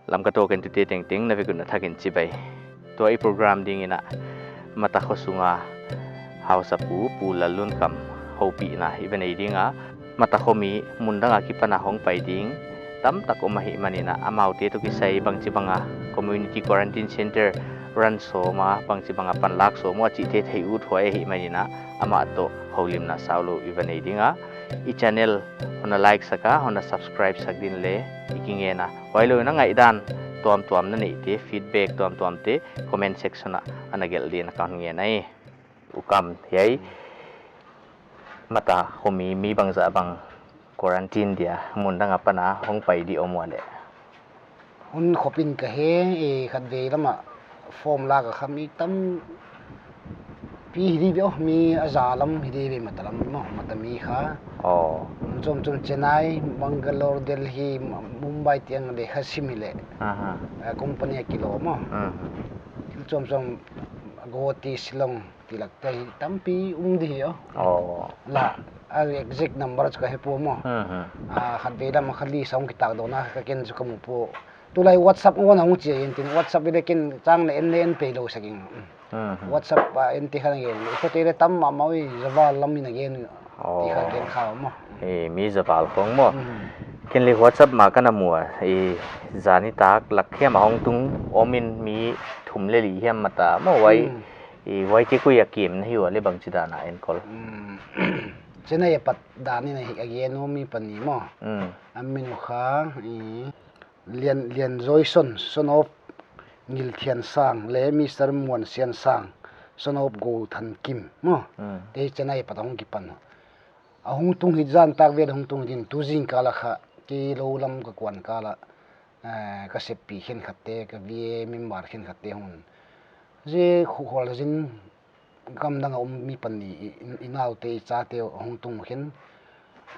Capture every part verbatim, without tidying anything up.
Lamka Talk entute tengteng na vek un a thak in chibai. Tua i program ding in a Mata kho sunga hausapu Pu Lallunkam houpihna i va nei ding a, Mata kho mi mun dang a kipan a hong pai ding tamtak om ahihman in a, amaute toh kisai bangchibang a community quarantine center run sawm a, bangchibang a panlak sawm uh a chihte theih uthuai ahihman in a, amah toh houlimna saulou i va nei ding a. I channel hon na like sak a, hon na subscribe sak din le i kingen a. Huailou in a ngaihdan tuamtuam na neihte, feedback tuamtuamte comment section a ana gelh din a ka hon ngen ahi. U Kam, hiai Mata kho mi, mi bangzah bang quarantine dia mun dang a pan a hong pai di om ua leh? Hun khop in ka he, e, khatvei lam a form lak a kha mi tampi hi di ve, oh, mi a za lam hi di ve, Mata lam maw, Mata mi kha. Oh. Mun chomchom, Chennai, Bangalore, Delhi, Mumbai tiang lekha sim hi leh. Aha. Eh, company a kilou maw. Mhm. Thil chomchom, Guwahati, Shillong, ti lak te hi tampi um di hi, oh. Oh. La, a exact number chu ka he pua maw. Mhm. Ah, khatvei lam a kha list a hong kitak dawn a kha ken chu ka mu pua. Tulai WhatsApp ngon a hong chi a, en tin WhatsApp i le ken chang le en le en peilou sak ing. Mhm. WhatsApp a en te kha na gen le, i khote le tam mahmah ui, Java lam in a gen. Oh. Ti kha gen kha maw. E, mi za val khong maw. Mhm. Ken le WhatsApp ma ka na mu a, e, zani tak lak hiam a hong tung om in mi thum le li hiam Mata maw, huai. Mm. I, huaite koi a kem na hi ua leh bangchi dan a enkol? Mm. Chennai a pat dan in a hi a gen uh mi pani maw. Mm. A min uh kha, i, Lian, Lian Joyson, son of Ngilthiansang, le Mister Muansiansang, son of Gothankim maw. Mm. Te Chennai a pat hong kipan uh. A hong tung hi zan tak vel hong tung hi din, tu zingkal a kha, kei lou lam ka kuan kal a, eh, ka seppih khenkhatte, ka V A member khenkhatte hong. Zi khu khol zin gam dang a um mi pani i, i, i naute i chate hong tung khen,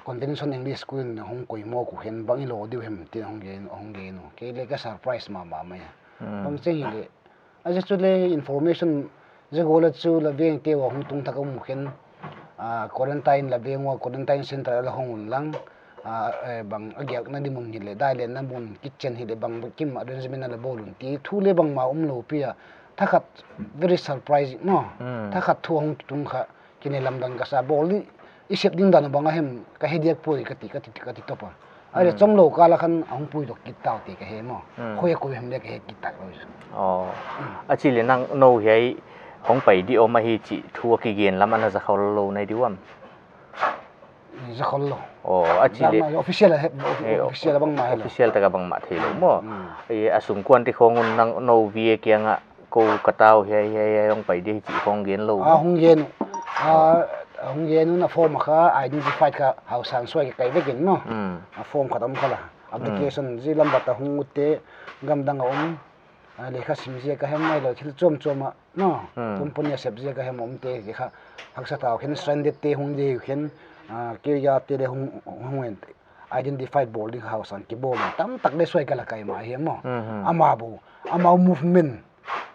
Convention English School in hong koih mawk uh khen, bang i lo diu hem tin hong gen, hong gen uh. Kei le ka surprise mahmah mai. Hmm. Bang cheng hi le, a zi chu le information, zi gola chu la veng te ua hong tung thak a um uh khen, ah, quarantine la veng ua, quarantine center la hong un lang, ah, eh, bang a giakna di mun hi le, dailenna mun, kitchen hi le, bang kim arrangement la bawl un ti thu le bangmah um lou pi a, thakhat very surprising maw. Hmm. Thakhat thu hong tung kha, kine lamdang ka sa bawl di, i sep ding dan bang a hem, ka he diak poi ka ti, ka ti, ka ti top a. Ai le, hmm, chomlou kal a khan a hong pui dok kit ta uh te ka he maw. Hmm. Khoi a koi hem le ka he kit tak lou. Oh. Hmm. A chi le nang nou hiai hong pai di om ahi chih thu a kigen lam ana za khol lou nai di uam? Za khol lou. Oh, a chi le. Bangmah official a he, eh, official a bangmah he lou. Official tak a bangmah thei lou maw. Hmm. Eh, a sungkuan te khong un nang nou V A kiang a kou ka tau hiai, hiai, hiai hong pai di hi chih hong gen lou. Ah, hong gen. Ah, hong gen un a form kha identified kha hausan suai ka kai vek in maw. Hmm. A form khat om kha la. Application, hmm, zi lam bat a hong ut te, gam dang a om. Ah, lekha sim ziak a hem mai lou thil chomchom a maw. Hmm. Company a sep ziak a hem om te, lekha haksa tau khen stranded te hong di khen, ah, kei ya te le hong, hong en. Identified bawl ding hausan kibawl in tamtak le suai ka la kai mah hi maw. Mhm. Amau bu, amau movement.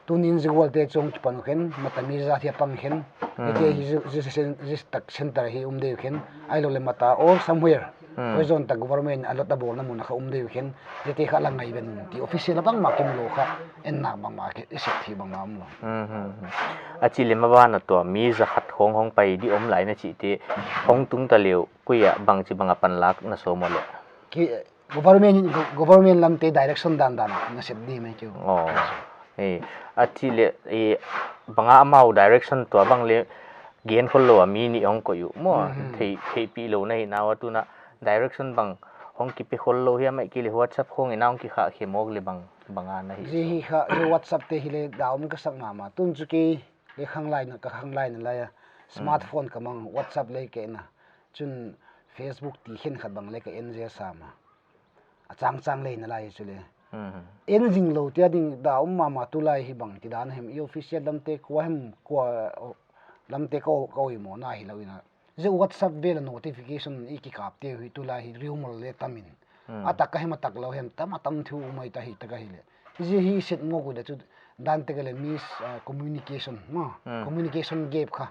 Tuni in zi gual te chong kipan uh khen, Mata mi za thia pang khen. Mhm. Ite hi zi, zi, zi, zi tak center hi um deuh khen. Ai lo le Mata or somewhere. Mhm. Hoizon tak government a lot a bawlna mun a kha um deuh khen. Ite kha la ngai ben ti official a bangmah kim lou kha. En nak bangmah ke, i sep thei bangmah um lou. Mhm. A chi le maban a tua mi za khat hong hong pai di om lai na chih te hong tung ta leu. Koi a bangchibang a panlak na sawm ua le? Ki, government, go-, government lam te direction dandan a na sep di mai keu. Oh. Eh, a chi le, eh, bang a amau direction tua bang le gen khol lou a mi nih hong koih uh maw. Mhm. Thei, theihpih lou na hi na ua tuna direction bang hong kipe khol lou hiam ahihkeileh WhatsApp khong in a hong kikhah khe mawk le bang, bang a na hi. Zi hi kha, zi WhatsApp te hi le da om ka sak mahmah. Tun chu kei le khanglai na, ka khanglai na lai a. Mm. Smartphone ka mang, WhatsApp le ka en a. Chun Facebook ti khenkhat bang le ka en zel sam a. A changchang le na lai chu le. Mhm. En zing lou tia ding da om mahmah tulai hi bang ti dan hem i official lam te kua hem kua, o, lam te ko, ko i mo na hi lou in a. Zi WhatsApp vel a notification i kikap te hi tulai hi rumor le tam in. Hmm. A tak ka hem a tak lou hem tam a tam thu mai ta hi tak a hi le. Zi hi set ngawk uh le chu dan te ka le mis, ah, communication maw. Hmm. Communication gap kha.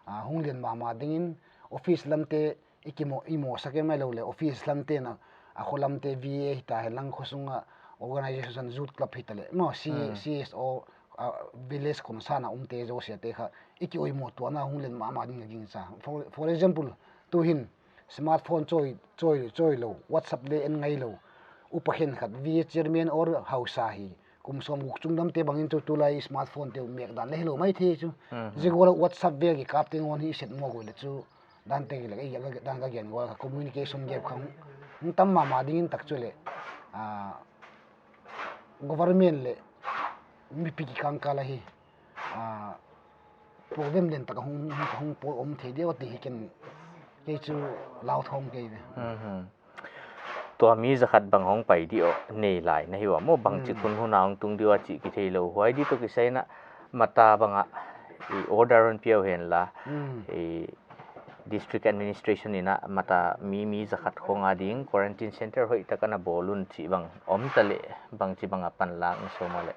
Ah, hong lian mahmah ding in Office lamte i kimoh, i mohsak e mai lou leh, office lamte na, a kho lamte V A hita hen lang, khosunga organization, youth club hita leh maw, C, Hmm. C S O, a, village concern a umte zosiate kha i ki oimoh tuahna hong len mahmah ding ka gingcha. For, for example, tuhin smartphone chawi, chawi, chawi lou, WhatsApp leh en ngai lou, upa khenkhat V A chairman or hausa hi, kum sawmguk chungdamte bangin chu tulai smartphone te mek dan leh hilou maithei chu. Mhm. Zia gual a WhatsApp vek i kap teng hon hi set mawk uleh chu, dan te leh, ei, dan ka gen gual kha communication gap kha hong tam mahmah dingin tak chu leh, ah, government leh mipi kikangkal a hi, ah, problem lian tak a hong, hong, hong po om thei diam ti hi ken, kei chu lau thong kei ve. Mhm. Tua mi zakhat bang hong pai di aw, nei lai na hi ua maw, bangchi Hmm. hun hun a hong tung di ua chih kithei lou. Huai di toh kisai in a, mata bang a, i order hon pia uh hen la, Hmm. i district administration in a, mata mi, mi zakhat khong a ding quarantine center hoihtak a na bawl un chih bang om ta leh, bangchi bang a panlak na sawm a leh.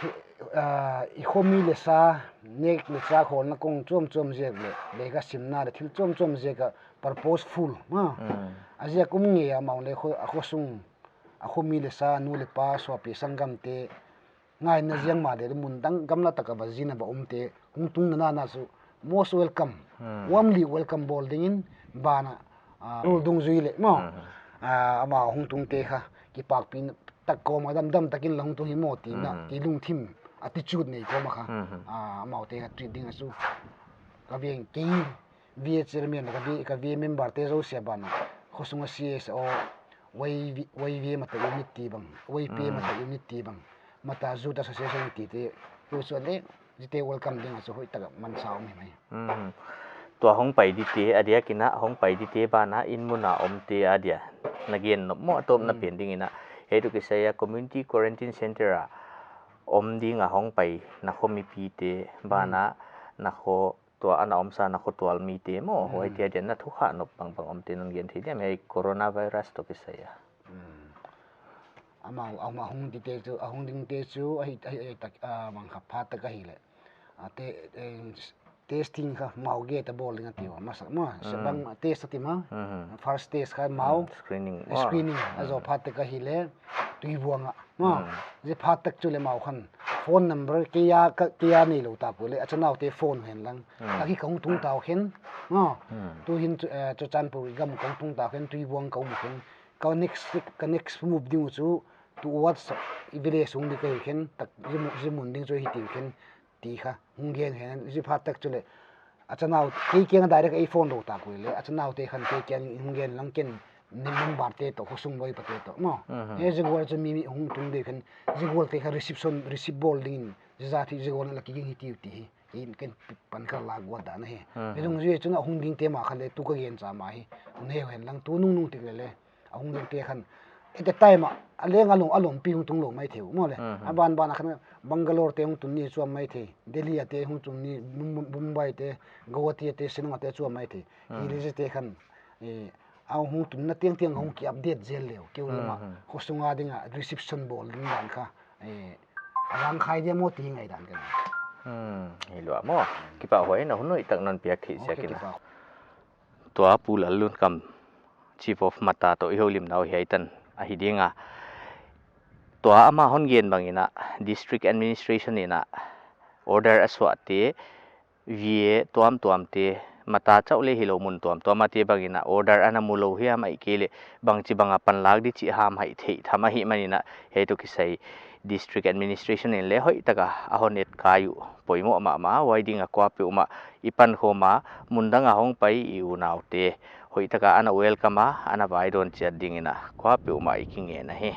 Hi, ah, i khomi leh sa, nek leh sa khawlna kong chuamchuam ziak leh, lehkha simna leh thil chuamchuam ziak a purposeful, maw. Mm. A ziak um ngei a amau leh kho, a khosung, a khomi leh sa, nu leh pa, suapi sanggamte, ngaihna ziak mah leh mun dang gamla tak a va zin a va umte, hong tungna na chu most welcome, Hmm. warmly welcome bawl dingin, banah, ah, Hmm. rul dungzui leh maw. Hmm. Ah, amau hong tungte kha, kipakpi tak kawm a damdam takin la hong tung hi maw tina, Hmm. ti lungthim attitude nei kawm a kha. Hmm. Ah, amaute kha treat ding a chu. Ka veng kei V A chairman, ka V A, ka V A member te zosia banah, khosunga C S O, Y V, Y V A mata unit ti bang, Y P A Hmm. mata unit ti bang, mata youth association ti te, tu chu leh, zite welcome ding a chu hoihtak a mansa om hi mai. Mhm. Tua hong pai dite, a diak in a hong pai dite banah inn mun a omte a dia. Na gen nop maw a tawpna Hmm. pen ding in a. Hiai toh kisai a community quarantine center a om ding a hong pai na kho mipite banah Hmm. na kho tua ana omsa na kho tual mite maw. Hmm. Huaite a dia na thukhak nop bangbang omte non gen thei diam hiai coronavirus toh kisai a. Hmm. Amau, amau a hong dingte chu, a hong dingte chu, ahi, ahi, ahi tak, ah, bang kha phat tak ahi leh. Ah, te, eh, testing kha mau gate a bawl ding a ti ua, masak maw, se Mm. bang test a ti maw. Mhm. First test kha mau, Mm, screening. Eh, screening, a zaw Mm. phat tak ahi leh, Tuibuang a, maw. Mm. Zia phat tak chu leh mau khan, phone number kei a ka, kei a nei lou tak uleh, a chanaute phone hen lang. Mm. Taki ka hong tung ta uh hen, maw. Mm. Tuhin chu, eh, Churachandpur i gam ka hong tung ta uh hen, Tuibuang ka um uh hen. Ka next, ka next move ding uh chu, tu WhatsApp, i village sung di ka hi hen, tak zia mu-, zia mun ding chu hi ti uh hen, ti kha, hong gen hen, zia phat tak chu leh. A chanau, kei kiang a direct ei phone lou tak uleh, a chanaute khan kei kiang in hong gen lang ken, ni number te toh, khosung loipate toh, maw. Mhm. He zia gual chu mi, mi hong tung di uh hen, zia gual te kha reception, receive bawl dingin, zia zat hi zia gual in la kiging hi ti uh ti hi. Kei in ken pi-, pan kha la guat dan ahi. Mhm. Hi zong zia chu na hong dingte mah kha leh tu ka gen cha mah hi. Hun heu hen lang tu nungnung tik leh leh. A hong dingte khan. At the time a, a leng a lawm, a lawmpi hong tung lou maithei uh, maw leh. Mhm. A banban a khan Bangalore te hong tun ni chuam maithei. Delhi a te hong tun ni, Mum-, Mumbai te, Guwahati te, Shillong a te chuam maithei. Mhm. Hileh ziate khan, eh, a hong tunna tiangtiang hong ki update zel leh uh. Keu lama, Mhm. khosung a ding a reception bawl ding dan kha. Eh, a rang khai dia maw ti hi ngaihdan ka nei. Hmm, hi lua maw. Kipahhuai na hun hoihtak non piak theih ziak in. Okay, kipah. Tua Pu Lallunkam, Chief of Mata toh i houlimna uh hiai tan ahi ding a. Tua ama hon gen bang in a, District Administration in a order a suahte, V A tuamtuamte, mata chauh leh hilou mun tuamtuam a te bang in a order ana mu lou hiam ahihkeileh bangchibang a panlak di chih hamhaih theih tham ahihman in a, hiai toh kisai District Administration in leh hoihtak a a hon etkai uh poimoh mahmah, huai ding a kuapeuhmah i pankhawm a, mundang a hongpai i unaute hoihtak a ana welcome a, ana vaidawn chiat ding in a kuapeuhmah i kingen ahi.